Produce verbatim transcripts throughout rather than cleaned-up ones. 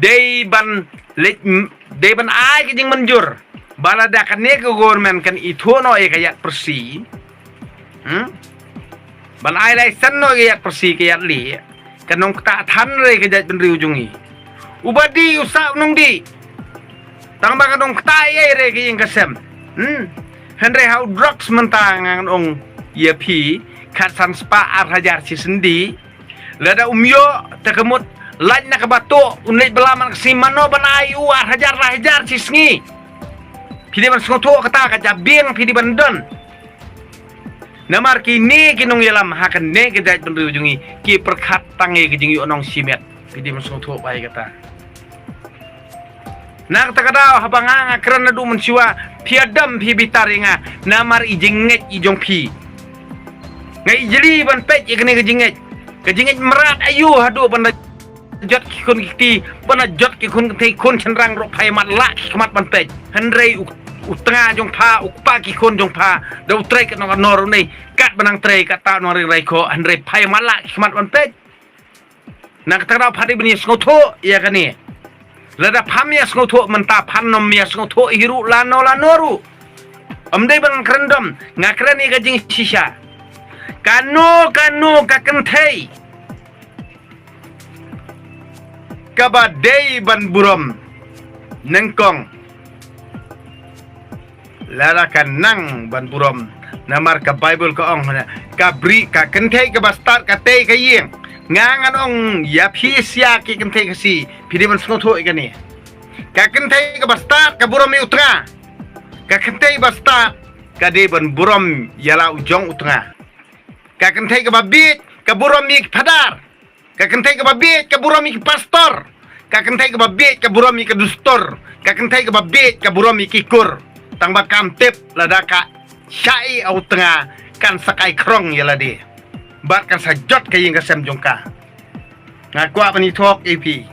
Dei ban leit, dei ban ai ka jingmynjur ba lada kane ka government kan ithuh noh ïa ka ïaid pyrsi, hmm? Ban ai license noh ïa ka ïaid pyrsi, ka ïaid lieh, ka nongktah than re ka jaitbynriew jong ngi. Uba dih u sah u nongdih. Tang ba ka nongktah ïa re ka ïing ka sem. Hmm? Hynrei ha u drugs mynta ngan ong ïa phi, khatsan spah ar hajar shi snem dih. Lada um ïoh, te ka mut lait na kaba tuh, un leit bylla man ka sngi, mano ban ai u ar hajar lai hajar shi sngi. Phi dei ban sngewthuh kata, ka jabieng phi dei ban don. Namar kine ki nongïalam ha kane ka jaitbynriew jong ngi ki pyrkhat tang ïa ka jingïohnong shimet. Phi dei ban sngewthuh bha ïa kata. Na kata ka daw haba nga, nga kren naduh mynshuwa, phi ïadom phi bitar ïa nga namar i jingngeit i jong phi. Nga ijli ban peit ïa kane ka jingngeit. Ka jingngeit mrad aïu haduh ban da jot ki khun ki kti, ban da jot ki khun kynthei khun shynrang ruh pha ïa matlah ki khmat ban peit. Hynrei u, u tnga jong pha, u kpa ki khun jong pha, da u trei kat nong kat nor u nei, kat ba nang trei, kat ta nong ring rai khoh, hynrei pha ïa matlah ki khmat ban peit. Na kata ka daw pha dei ban ïa sngewthuh ïa kane. Lada pham ïa sngewthuh mynta, phan nym ïa sngewthuh hi ruh lano lano ruh. Ym dei ban kren dom, nga kren ïa ka jingshisha. Kano kano ka kynthei kaba dei ban burom nyngkong, lada ka nang ban burom. Namar ka Baibl ka ong hana, ka bri, ka kynthei kaba stad ka tei ka ïing. Nga ngan ong ïa phi sha ki kynthei Khasi, phi dei ban sngewthuh ïa kane. Ka kynthei kaba stad ka burom ïa u tnga. Ka kynthei ba stad ka dei ban burom ïa la u jong u tnga. Ka kynthei kaba bieit ka burom ïa ki phadar. Ka kynthei kaba bieit ka burom ïa ki pastor. Ka kynthei kaba bieit ka burom ïa ka dustur. Ka kynthei kaba bieit ka burom ïa ki kur. Tang ba kam tip lada ka shah ïa u tnga kan sa kai khrong ïa lade. Bad kan sa jot ka ïing ka sem jong ka. Nga kwah ban ïathuh ïa phi,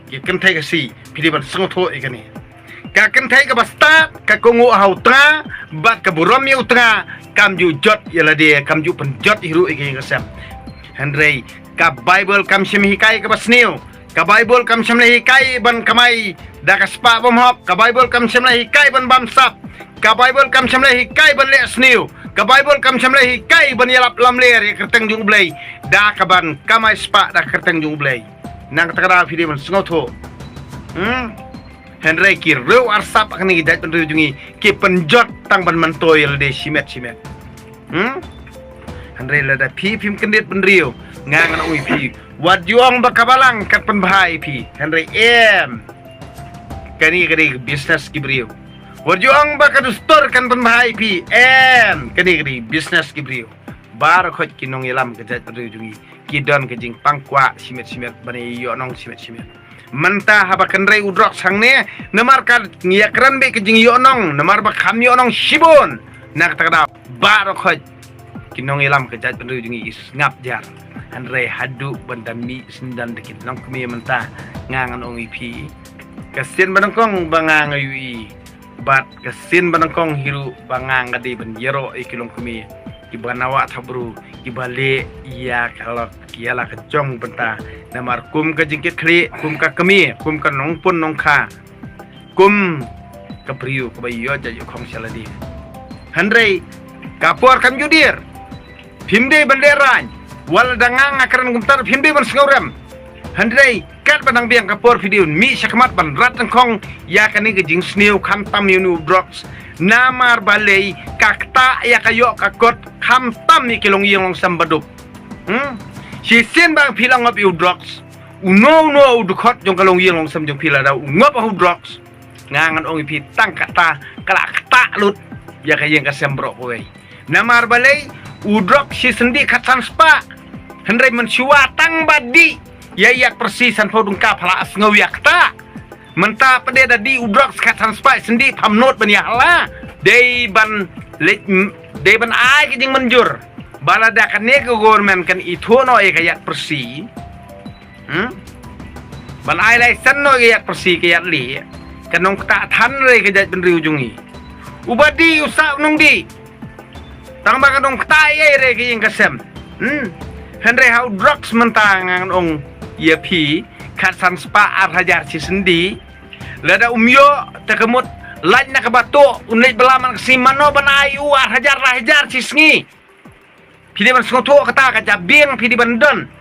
ki kynthei Khasi, phi dei ban sngewthuh ïa kane. Ka kynthei kaba stad ka kohnguh ha u tnga bad ka burom ïa u tnga, kam ju jot ïa lade, kam ju pynjot hi ruh ïa ka ïing ka sem. Hynrei ka Baibl kam shym hikai kaba sniew. Ka Baibl kam shym la hikai ban kamai da ka spah bymhok. Ka Baibl kam shym la hikai ban bamsap. Ka Baibl kam shym la hikai ban leh sniew. Ka Baibl kam shym la hikai ban ïalap lamler ïa ka kyrteng jong U Blei da kaban kamai spah da ka kyrteng jong U Blei. Na kata ka daw phi dei ban sngewthuh. Hmm? Hynrei ki riew arsap ha kane ka jaitbynriew jong ngi ki pynjot tang ban myntoi ïa lade shimet shimet. Hmm? Hynrei lada phi phim kyndit bynriew, nga ngan ong ïa phi, wat ju ong ba ka balang kan pynbha ïa phi. Hynrei em, kane ka dei business ki briew. Wat ju ong ba ka dustur kan pynbha ïa phi. Em, kane ka dei business ki briew. Baroh khoit ki nongïalam ka jaitbynriew jong ngi ki don ka jingpang kwah shimet shimet ban ïohnong shimet shimet. Mynta haba kynrei u drugs hangne, namar ka ngi ïakren beit ka jingïohnong, namar ba kham ïohnong shibun. Na kata ka daw baroh khoit ki nongïalam ka jaitbynriew jong ngi ki sngap jar. Hynrei haduh ban da mih shisyndon da ki longkmie mynta, nga ngan ong ïa phi, ka sien ba nyngkong ba nga nga ïohi, bad ka sien ba nyngkong hi ruh ba nga nga dei ban ïaroh ïa ki longkmie kiba nawah thapbru, kiba leh ïa ka lok ïa la ka jong bynta. Namar kum ka jingkitkhlieh, kum ka kmie, kum ka nongpun nongkha, kum ka briew kaba ïoh jait ïoh khong sha lade. Hynrei ka por kam ju dier. Phim dei ban lehrain. Wat la da nga nga kren kumta, phim dei ban sngewrem. Hynrei katba nang biang ka por phi dei ban mih shakhmat ban rat nyngkong ïa kane ka jingsniew, khamtam ïa une u drugs. Namar balei, ka ktah ïa ka ïoh ka kot, khamtam ïa ki longïing longsem baduk. Hmm? Shisien ba phi la ngop ïa u drugs, uno uno u dkhot jong ka longïing longsem jong phi lada u ngop ha u drugs, nga ngan ong ïa phi tang kata ka la ktah lut ïa ka ïing ka sem baroh kawei. Namar balei, u drugs shisien dih khatsan spah. Hynrei mynshuwa tang ba dih ïa ïaid pyrsi sanphew tyngka pha la sngew ïa ktah. Mynta pat de da dih u drugs khatsan spah shisien dih, pham nud ban ïa hala. Dei ban leit, dei ban ai ka jingmynjur ba lada kane ka government kan ithuh noh ïa ka ïaid pyrsi. Hmm? Ban ai license noh ïa ka ïaid pyrsi, ka ïaid lieh, ka nongktah than re ka jaitbynriew jong ngi. Uba dih u sah u nongdih. Tang ba ka nongktah ïa re ka ïing ka sem. Hmm? Hynrei ha u drugs mynta nga ngan ong ïa phi, Khatsan spah ar hajar shi sndi. Lada um ïoh, te ka mut lait na kaba tuh, un leit bylla man ka sngi, mano ban ai u ar hajar lai hajar shi sngi? Phi dei ban sngewthuh kata, ka jabieng phi dei ban don.